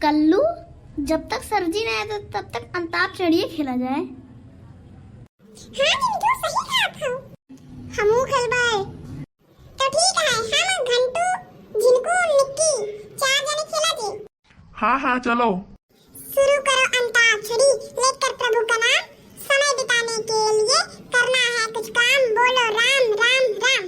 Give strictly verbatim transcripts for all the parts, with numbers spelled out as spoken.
कल्लू, जब तक सर जी ना आए, तो तब तक अंताक्षरिये खेला जाए। हाँ, जिनको सही कहा था। हमू खेलबाए। तो ठीक है, हम घंटू, झिनको, निक्की, चार जने खेला जे। हाँ, हाँ, चलो। शुरू करो अंताक्षरी, लेकर प्रभु का नाम, समय बिताने के लिए करना है कुछ काम, बोलो राम, राम, राम।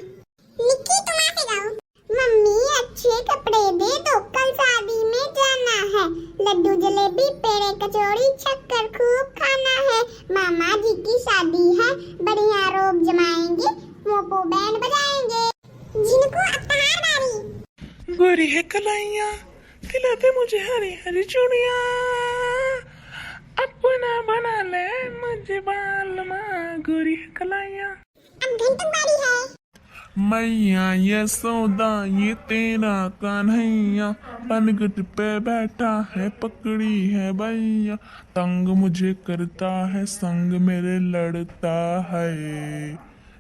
निक्की, तुम आगे गाओ। मम्मी, अच्छे कपड़े दे दो, कल शादी में जाना है। लड्डू, जलेबी, पेड़े, कचौड़ी, शक्कर खूब खाना है। मामा जी की शादी है, बढ़िया रोब जमाएंगे, मोपो बैंड बजाएंगे। झिनको, अब तहार बारी। गोरी है कलाइया, खिला दे मुझे हरी हरी चूड़िया, अपना बना ले मुझे बालमा, गोरी है कलाइया। अब घंटू बारी है। मैया यशोदा, ये तेरा कन्हैया, पनघट पे बैठा है, पकड़ी है बैया, तंग मुझे करता है, संग मेरे लड़ता है।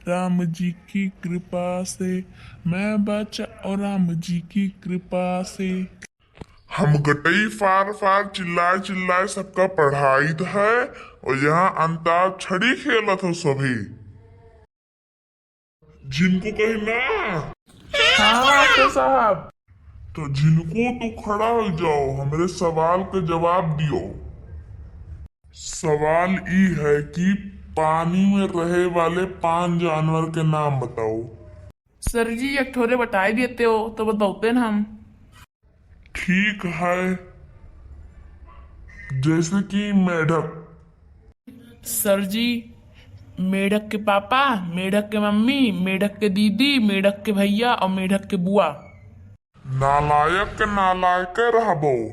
राम जी की कृपा से मैं बचा, और राम जी की कृपा से। हम गटई फार फार चिल्लाए चिल्लाए सबका पढ़ाइत है, और यहाँ अंताक्षरी खेलत हो सभी। झिनको कही ना। हाँ, मास्टर साहब। तो झिनको, तू खड़ा हो जाओ, हमरे सवाल के जवाब दियो। सवाल ई है कि पानी में रहे वाले पांच जानवर के नाम बताओ। सर जी, एक ठोरे बताई देते हो तो बताते न हम। ठीक है, जैसे कि मेढक। सर जी, मेढक के पापा, मेढक के मम्मी, मेढक के दीदी, मेढक के भैया और मेढक के बुआ। नालायक के नालायक रहबो,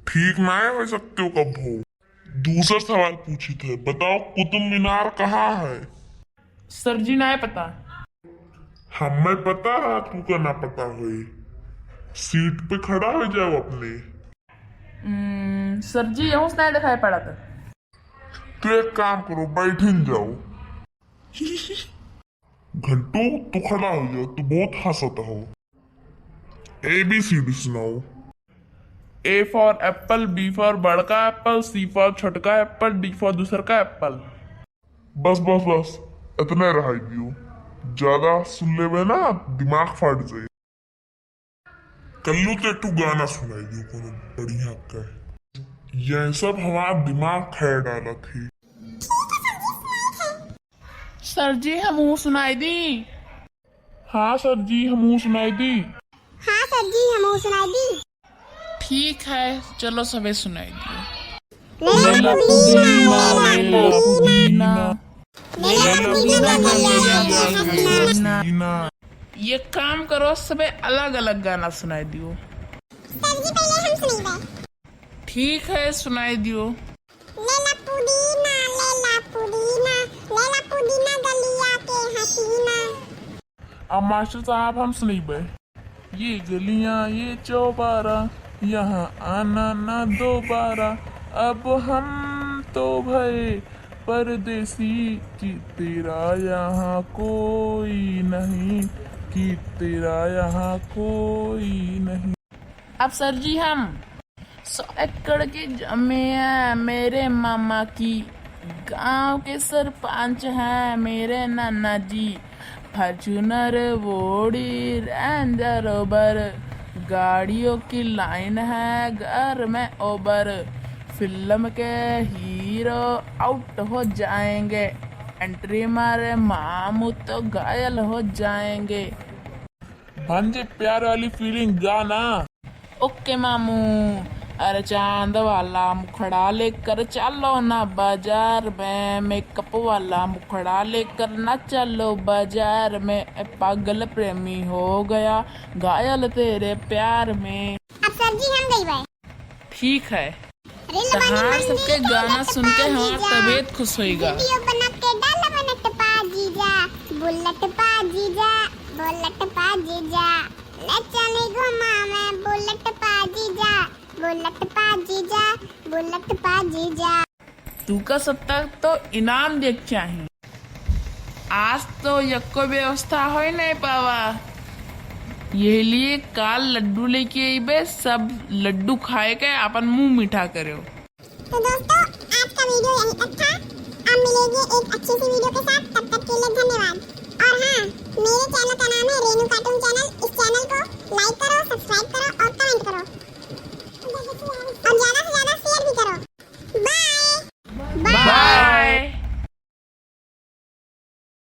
ठीक नाय हो सकते हो कबो। दूसर सवाल पूछित है, बताओ कुतुब मीनार कहाँ है? सर जी, नाय पता। हमें पता रहा तू का ना पता होई। सीट पे खड़ा हो जाओ अपने। हम्म, सर जी, यहूँ से नाय दिखाई पड़ा था। तू एक काम करो, बैठिन जाओ। घंटू, तू खड़ा हो जा, तू बहुत हंसत हो। A B C D सुनाओ। A for apple, B for बड़का एप्पल, C for छोटका एप्पल, D for दूसर का एप्पल। बस, बस, बस, इतने रहाई दियो। ज्यादा सुन लेबे ना, दिमाग फाट जाए। कल्लू, तो एक ठो गाना सुनाई दियो कोनो बढ़िया का। ये सब हमार दिमाग खा डालत ही। सर जी, हमहू सुनाई दी। हाँ सर जी, हमहू सुनाई दी। हाँ सर जी, हमहू सुनाई दी। ठीक है, चलो सबे सुनाई दियो। लैला पुदीना, लैला पुदीना, लैला पुदीना, लैला पुदीना। ये काम करो, सबे अलग-अलग गाना सुनाई दियो। सर जी, पहले हम सुनाई दे। ठीक है, सुनाई दियो। लैला पुदीना, लैला पुदीना, लैला पुदीना गलिया के हसीना। अब मास्टर साहब हम सुनइबे। ये गलियां, ये चौबारा, यहाँ आना ना दोबारा। अब हम तो भए परदेसी कि तेरा यहाँ कोई नहीं, कि तेरा यहाँ कोई नहीं। अब सर जी हम सौ एकड़ की जमीन है मेरे मामा की, गांव के सरपंच हैं मेरे नाना जी। Fortuner, Audi, Range Rover, गाड़ियों की line है घर में over। फिल्म के हीरो out हो जाएंगे, entry मारे मामू तो घायल हो जाएंगे। भंजे प्यार वाली feeling गा ना। OK मामू, अरे चांद वाला मुखड़ा लेकर चलो ना बाजार में, makeup वाला मुखड़ा लेकर ना चलो बाजार में, ए पागल प्रेमी हो गया घायल तेरे प्यार में। अब सर जी हम गइबे। ठीक है। तहार सबके गाना सुन के हमार तबीयत खुश होइगा। Video बना के डाल बनट पा जीजा, बुलेट पा जीजा, बुलेट पा जीजा, ले चली घुमावे बुलेट पा जीजा, बुलेट पा जीजा, बुलेट पा जीजा। तू का सत्ता तो इनाम देख चाही। आज तो यक्को व्यवस्था होई नहीं पावा। यही लिए काल लड्डू लेके अइबे, सब लड्डू खाए के आपन मुंह मीठा करेउ। तो दोस्तों, आज का वीडियो यहीं तक था। अब मिलेंगे एक अच्छी सी वीडियो के साथ, तब तक के लिए धन्यवाद।